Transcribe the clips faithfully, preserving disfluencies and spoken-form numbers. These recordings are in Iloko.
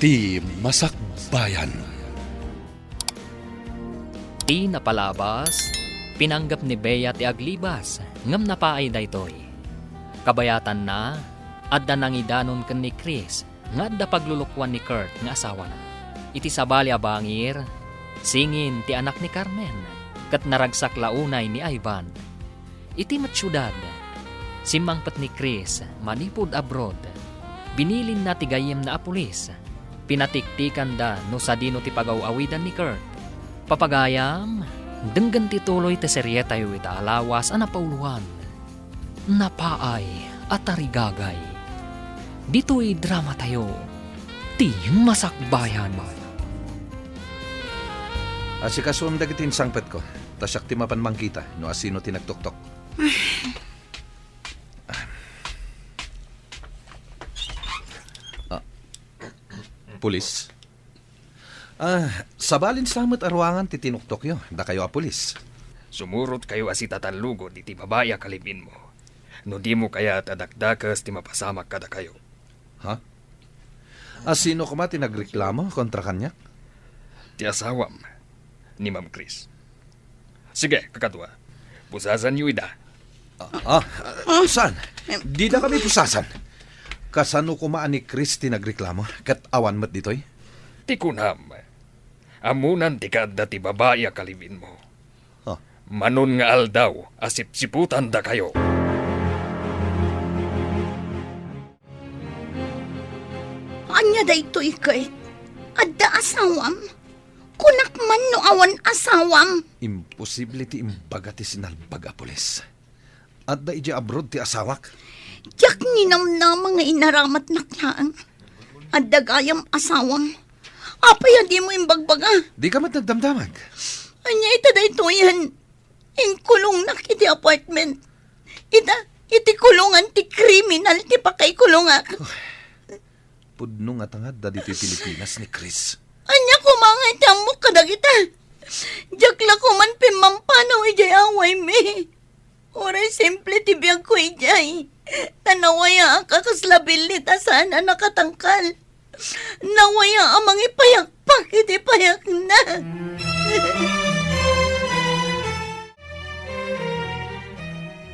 Ti Masakbayan. Ti napalabas, pinanggep ni Bea ti aglibas, ngem napaay daytoy. Kabayatanna, adda nangidanon ken ni Chris nga adda paglulukoan ni Kurt nga asawana. Iti sabali a bangir, singin ti anak ni Carmen, ket naragsak la unay ni Ivan. Iti met siudad, simmangpet ni Chris manipud abroad. Binilinna ti gayyemna a pulis. Pinatiktikanda no sadino ti pagaw-awidan ni Kurt. Papagayam, denggen ti tuloy ti serietayo ita a lawas a napauloan, Napaay a Tarigagay. Ditoy dramatayo, Ti Masakbayan. Asikasuem dagiti insangpetko, ta siak ti mapan mangkita no asino ti nagtoktok. Ah, pulis? Ah, sabalin sa met a ruangan ti tinuktokyo, dakayo a pulis. Sumurotkayo a sitatallugod iti babai a kalib-inmo. No dimo kayat a dakdakes ti mapasamak kadakayo. Ha? Asino koma ti nagreklamo kontra kaniak? Ti asawam, ni Ma'am Chris. Sige, kakadua. Pusasanyo ida. Ah, ah, saan? Dida kami pusasan. Kasano koma a ni Chris ti nagreklamo, ket awan met ditoy? Ti kunam, ammonan ti kaadda ti babai a kalib-inmo. Ah. Manon nga aldaw a sipsiputandakayo. Ania daytoy, Kurt? Adda asawam? Kunak man no awan asawam. Imposible ti imbaga ti sinalbag a pulis. Adda idiay abroad ti asawak. Diak ninamnama nga inaramatnak laeng. Adda gayam asawam. Apay a dimo imbagbaga? Dika met nagdamdamag. Ania ita daytoyen? Inkulongnak iti apartment. Ita, iti kulongan ti kriminal ti pakaikulongak. Pudno nga tangadda ditoy Pilipinas ni Chris. Ania koma nga iti ammok kadagita? Diak la koman pimmampanaw idiay awaymi. Uray simple ti biagko idiay. Ta nawayaak a kasla billit a saan a nakatangkal. Nawaya a mangipayakpak iti payakna.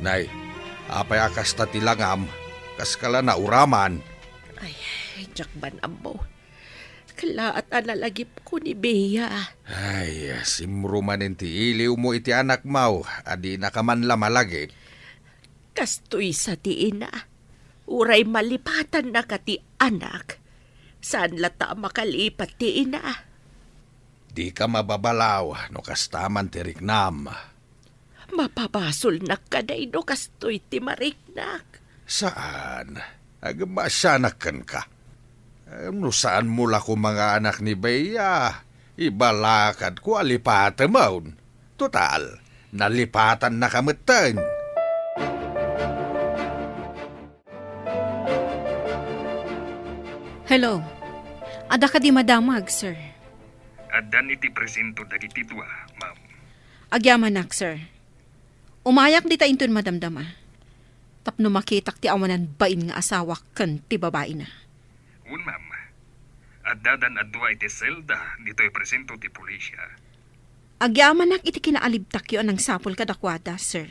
Nay, apay a kasta ti langam? Kaska la nauraman? Ay, diak man ammo. Kallaat a nalagipko ni Bea. Ay, simruma ti iliwmo iti anakmo, a dinaka man la malagip. Kastoy sa ti ina. Uray malipatannaka ti anak, saan latta a makalipat ti ina. Dika mababalaw no kasta man ti riknam. Mapabasolnak kadi no kastoy ti mariknak? Saan. Agmasianak kenka. Em, no saanmo la koma nga anak ni Bea, ibalakadko a lipatemon. Total, nalipatannaka metten. Hello. Adda kadi madamag, sir? Addan iti presinto dagiti dua, ma'am. Agyamanak, sir. Umayak dita inton madamdama. Tapno makitak ti awanan bain nga asawak ken ti babaina. Wen, ma'am. Addadan a dua iti selda ditoy presinto ti pulisya. Agyamanak iti kinaalibtakyo a nangsapul kadakuada, sir.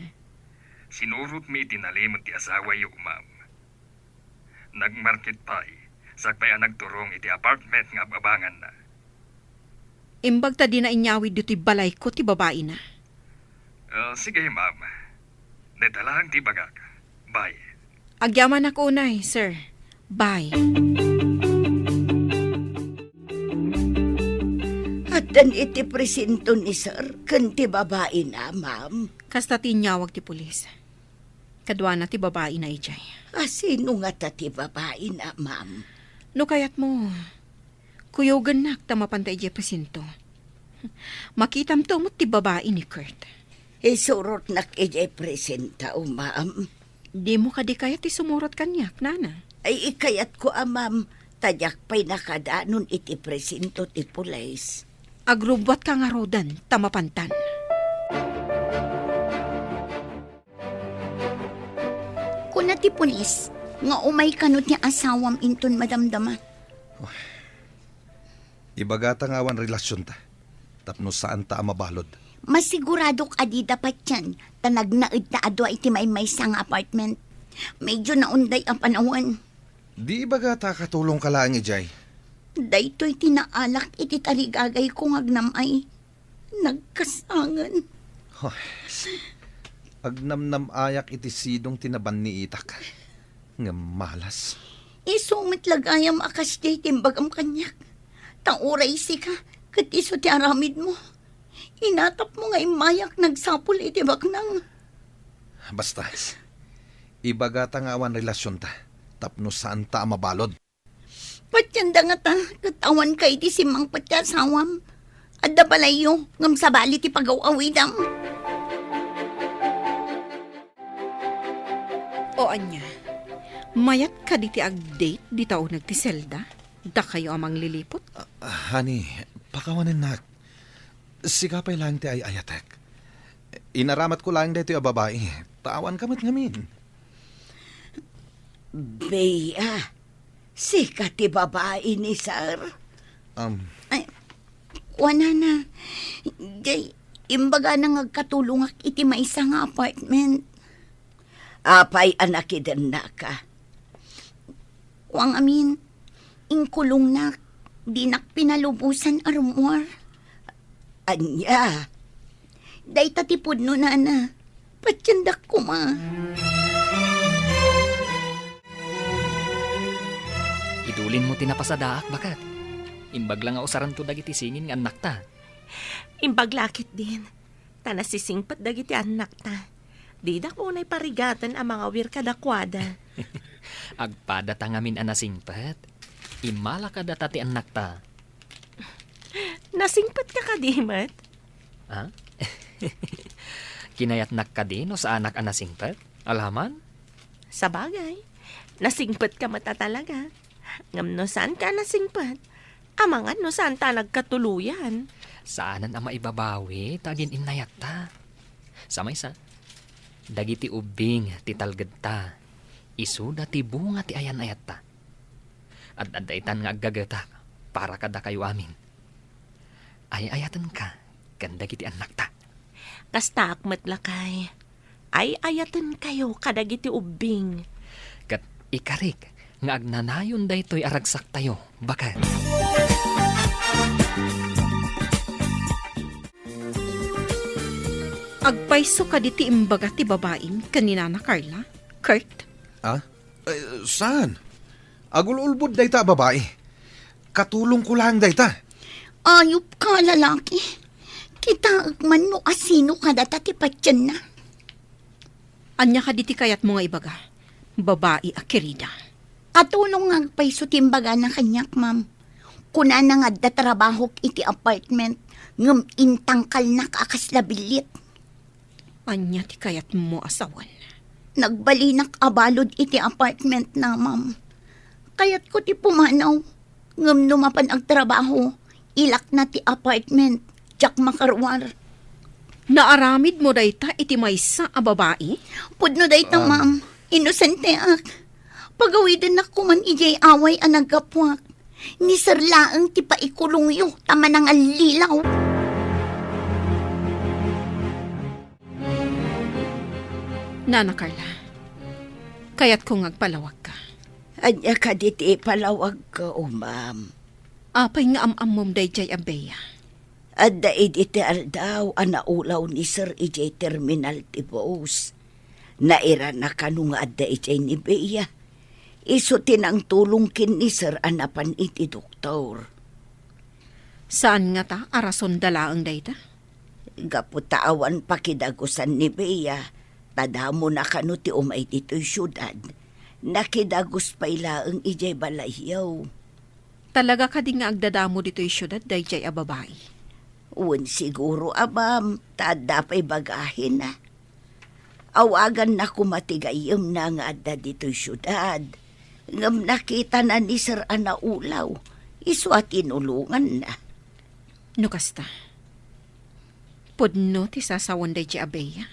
Sinurotmi iti nalimed ti asawayo, ma'am. Nagmarket pay, sakbay a nagturong iti apartment nga ab-abanganna. Imbag ta dina inyawid ditoy balayko ti babaina. Ah, sige, ma'am. Dayta laeng ti ibagak. Bye. Agyamanak unay, sir. Bye. Addan iti presinto ni sir ken ti babaina, ma'am. Kasta ti inyawag ti pulis. Kaduana ti babaina idiay. A, sino ngata ti babaina, ma'am? No kayatmo, kuyogennak ta mapanta idiay presinto. Makitamto met ti babai ni Kurt. Isurotnak idiay presinto, ma'am. Dimo kadi kayat ti sumurot kaniak, nana? Ay, ikayatko a, ma'am, ta diak pay nakadanon iti presinto ti pulis. Agrubbuatka ngaruden ta mapantan. Kuna ti pulis nga umay kano ti asawam inton madamdama. Ibagata nga awan relasionta, tapno saanta a mabalud. Masiguradok a dida patien, ta nagnaedta a dua iti maymaysa nga apartment. Medyo naunday a panawen. Di ibagata a katulongka laeng idiay? Daytoy ti naalak iti tarigagayko nga agnam-ay. Nagkasangen. Hoy, agnamnam-ayak iti sidong ti nabanniitak. Ngem malas. Isu met la gayam a kasdiay ti imbagam kaniak. Ta uray sika, ket isu ti aramidmo. Inatapmo nga immayak nagsapul iti baknang. Basta, ibagata nga awan relasionta, tapno saanta a mabalud. Patienda ngata, ket awanka iti simmangpet ti asawam. Adda balayyo, ngem sabali ti pagaw-awidam. O ania, mayat kadi ti ag-date dita uneg ti selda? Dakayo a mangliliput? Ah, honey, pakawanennak. Sika pay laeng ti ay-ayatek. Inaramatko laeng daytoy a babai, ta awanka met ngamin. Bea, sika ti babai ni Sir? Um, Ay, kuanana. Jay, imbagana nga agkatulongak iti maysa nga apartment. Apay a nakidennaka? Kuang amin, inkulongnak, dinak pinalubosan a rummuar. Ania? Dayta ti pudno, nana. Patiendak koma. Idulinmo ti napasadaak, baket. Imbag la nga usaranto dagiti singin nga annakta. Imbag la ketdin. Ta nasisingpet dagiti annakta. Didak unay parigaten a mangawir kadakuada. Agpadata ngamin a nasingpet. Immala kadata ti annakta. Nasingpetka kadi met? Ha? Kinayatnak kadi no saanak a nasingpet? Alaman? Sabagay, nasingpetka met a talaga. Ngem no saanka a nasingpet, amangan no saanta a nagkatuloyan. Saanen a maibabawi ta agin-innayatta. Sa maysa, dagiti ubbing ti talgedta, isuda ti bunga ti ayan-ayatta. Ad-adda itan nga aggagetak para kadakayo amin. Ay-ayatenka ken dagiti annakta. Kastaak met, lakay. Ay-ayatenkayo kadagiti ubbing. Ket ikarik nga agnanayon daytoy a ragsaktayo, baket. Agpayso kadi ti imbaga ti babaim ken ni Nana Carla, Kurt? Ah? Eh, saan? Agul-ulbod dayta a babai. Katulongko laeng dayta. Ayupka, lalaki. Kitaek man no asino kadata ti patienna. Ania kadi ti kayatmo nga ibaga, babai a kirida? Katulong nga agpayso ti imbagana kaniak, ma'am. Kunana nga adda trabahok iti apartment, ngem intangkalnak a kasla billit. Ania ti kayatmo a sawen? Nagbalinak a balud iti apartment na, ma'am. Kayatko ti pumanaw, ngem no mapan agtrabaho, ilakna ti apartment, diak makaruar. Naaramidmo dayta iti maysa a babai? Pudno dayta, Ah. ma'am. Inosenteak. Pagawidennak koman idiay away a naggapuak. Ni Sir laeng ti paikulongyo ta manangallilaw. Nana Carla, kayatko nga agpalawagka. Ania kadi ti ipalawagko, ma'am? Apay nga am-ammom daydiay a Bea? Adda idi ti aldaw a naulaw ni Sir idiay terminal ti bus. Nairana kano nga adda idiay ni Bea. Isu ti nangtulong ken ni Sir a napan iti doktor. Saan ngata a rason da laeng dayta? Gapu ta awan pakidagusan ni Bea, ta damona kano ti umay ditoy siudad. Nakidagus pay laeng idiay balayyo. Talaga kadi nga agdadamo ditoy siudad daydiay a babai? Wen, siguro, a ma'am, ta adda pay bagahina. Awaganna koma ti gayyemna nga adda ditoy siudad, ngem nakitana ni Sir a naulaw, isu a tinulonganna. No kasta, pudno ti sasawen daydiay a Bea?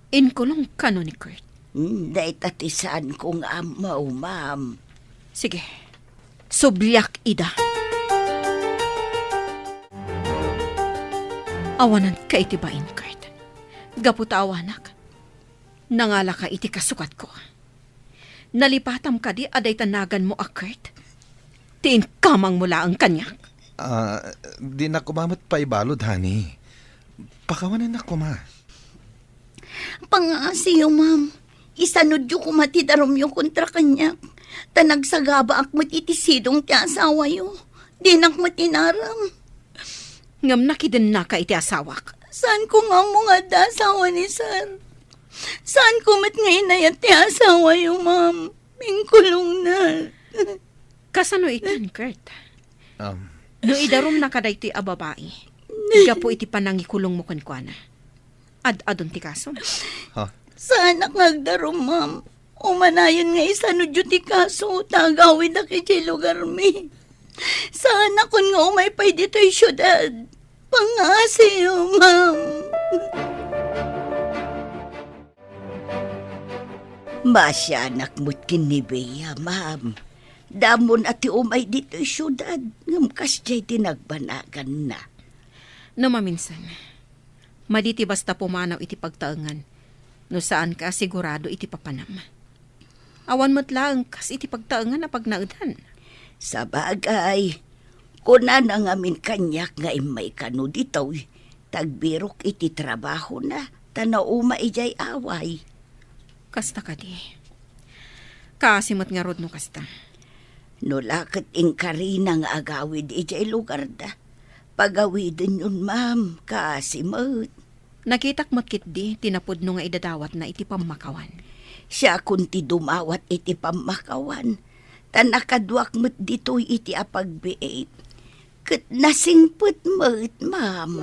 Inkulong kano ni Kurt? Hmm, dayta ti saanko nga ammo, ma'am. Sige, subliak ida. Awananka iti bain, Kurt. Gapu ta awanak, nangalaka iti kasukatko. Nalipatam kadi a dayta naganmo a Kurt ti inkamangmo laeng kaniak? Ah, dinak koma met paibalud, honey. Pakawanennak koma. Pangaasiyo, ma'am. Isanudyo koma ti darumyo kontra kaniak. Ta nagsagabaak met iti sidong ti asawayo. Dinak met inaram. Ngem nakidennaka iti asawak. Saanko nga ammo nga adda asawa ni sir. Saanko met nga inayat ti asawayo, ma'am. Inkulongna. Kasano itan, Kurt? Um. No idarumnaka daytoy a babai, gapu iti panangikulongmo kenkuana, ad-adun ti kasom? Ha? Saanak nga agdarum, ma'am. Umanayon nga isanudyo ti kaso, ta agawidak idiay lugarmi. Saanakon nga umay pay ditoy siudad. Pangaasiyo, ma'am. Maasianak met ken ni Bea, ma'am. Damo a ti umay ditoy siudad, ngem kasdiay ti nagbanaganna. No maminsan, madi ti basta pumanaw iti pagtaengan, no saanka a sigurado iti papanam. Awan met laeng kas iti pagtaengan a pagnaedan. Sabagay, kunana ngamin kaniak nga immay kano ditoy, ta agbirok iti trabahona, ta nauma idiay away. Kasta kadi. Kaasi met ngarud no kasta. No la ket inkarina nga agawid idiay lugarda, pagawidenyon, ma'am, kaasi met. Nakitak met ketdi ti napudno nga idadawatna iti pammakawan. Siakon ti dumawat iti pammakawan, ta nakaduak met ditoy iti apagbiit. Ket nasingpet met, ma'am.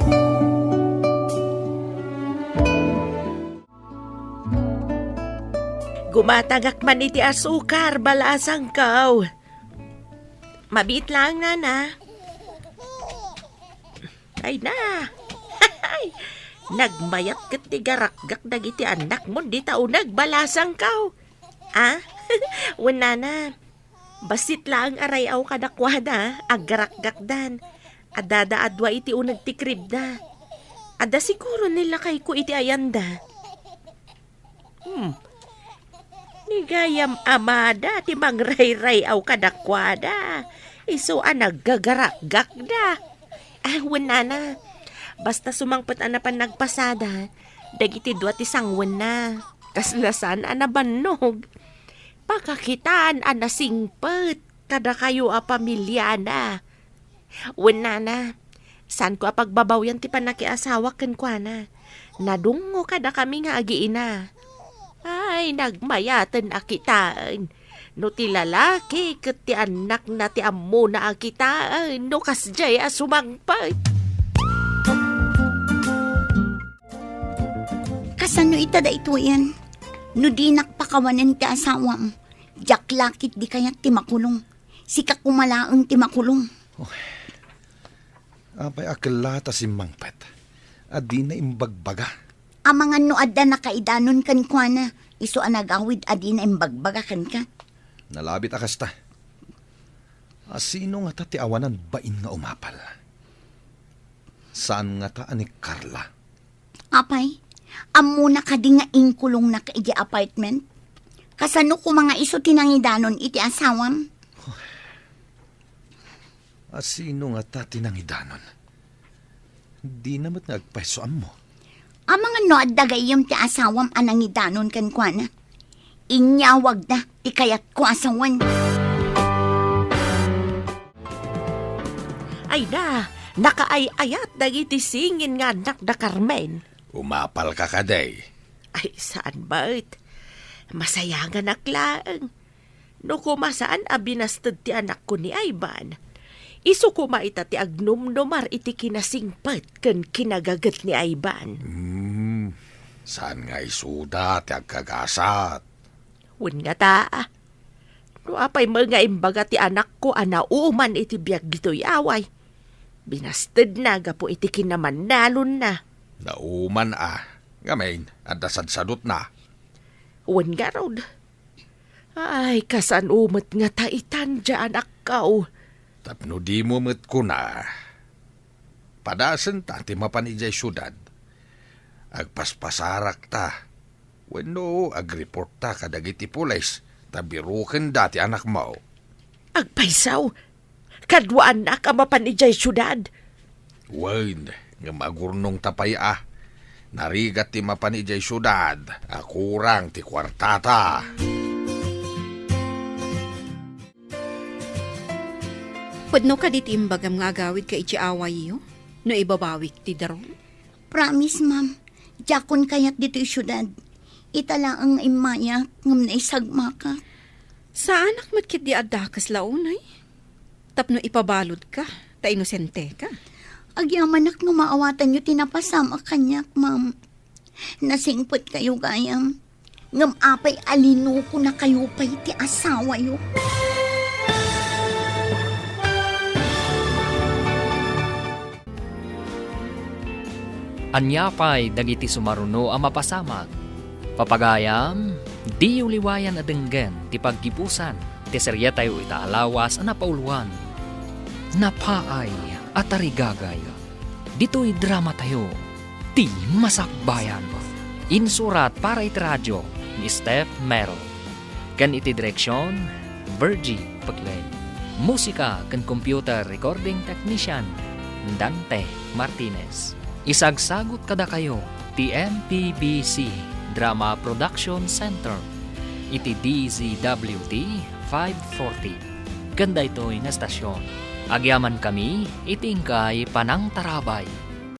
Gumatangak man iti asukar, balasangko. Mabiit laeng, nana. Ay na. Nagmayat ket ti garakgak dagiti annakmon dita uneg, balasangko. Ah? Wen, nana. Bassit laeng a ray-aw kadakuada, aggarakgakdan. Addada a dua iti uneg ti kribda. Adda siguro ni lakayko iti ayanda. Hmm. Ni gayam amada ti mangrayray-aw kadakuada, isu a naggagarakgakda. Ah, wen, nana. Basta sumangpet a napan nagpasada, dagiti dua ti sangwenna. Kasla saan a nabannog. Pakakitaan a nasingpet kadakayo a pamiliana. Wen, nana, saanko a pagbabawian ti pannakiasawak kenkuana. Nadungngo kadakami nga agiina. Ay, nagmayaten a kitaen. No ti lalaki ket ti annakna ti ammona a kitaen no kasdiay a sumangpet. Kasano ita daytoyen? No dinak pakawanen ti asawam, diak la ketdi kayat ti makulong. Sika koma laeng ti makulong. Apay a kella ta simmangpet? A dina imbagbaga? Amangan no adda nakaidanon kenkuana, isu a nagawid a dina imbagbaga kenka. Nalabit a kasta. A sino ngata ti awanan bain nga umapal? Saan ngata a ni Carla? Apay, ammona kadi nga inkulongnak idiay apartment? Kasano koma nga isu ti nangidanon iti asawam? A sino ngata ti nangidanon? Dina met nga agpayso ammo. Amangan no adda gayyem ti asawam a nangidanon kenkuana. Inyawagda ti kayatko a sawen. Ay na, nakaay-ayat dagiti singin nga annak da Carmen. Umapalka kadi? Ay, saan met. Masayanganak laeng. No koma saan a binasted ti anakko ni Ivan, isu koma ita ti agnumnumar iti kinasingpet ken kinagaget ni Ivan. Hmm, saan nga isuda ti agkagasat? Wen ngata, no apay met nga imbaga ti anakko a nauman iti biag ditoy away, binastedna gapu iti kinamannalonna. Nauman a, ngamin, adda sadsadutna. Wen ngarud, Ay, kasano met ngata itan, anakko? Tapno dimo met kuna, Padasenta ti mapan idiay siudad. Agpaspasarakta wenno agreportta kadagiti pulis ta birukenda ti anakmo. Agpayso, kaduaannak a mapan idiay siudad. Wen, ngem agurnongta pay a. Narigat ti mapan idiay siudad a kurang ti kuartata. Pudno kadi ti imbagam nga agawidka iti awayyo no ibabawik ti darum? Promise, ma'am. Diakon kayat ditoy siudad. Ita laeng nga immayak ngem naisagmakak. Saanak met ketdi a dakes la unay tapno ipabaludka ta inosenteka. Agyamanak no maawatanyo ti napasamak kaniak, ma'am. Nasingpetkayo gayam. Ngem apay a linukonakayo pay ti asawayo? Ania pay dagiti sumaruno a mapasamak? Papagayam, diyo liwayan a denggen ti paggibusan ti seriatayo ita a lawas a napauloan, Napaay a Tarigagay. Ditoy dramatayo, Ti Masakbayan. Insurat para iti radio ni Steph Merrill. Ken iti direksion, Virgie Paglen. Musika ken computer recording technician, Dante Martinez. Isagsagut kadakayo ti M P B C Drama Production Center iti D Z W T five forty. Ken daytoy nga estasion, agyamankami iti inkay panangtarabay.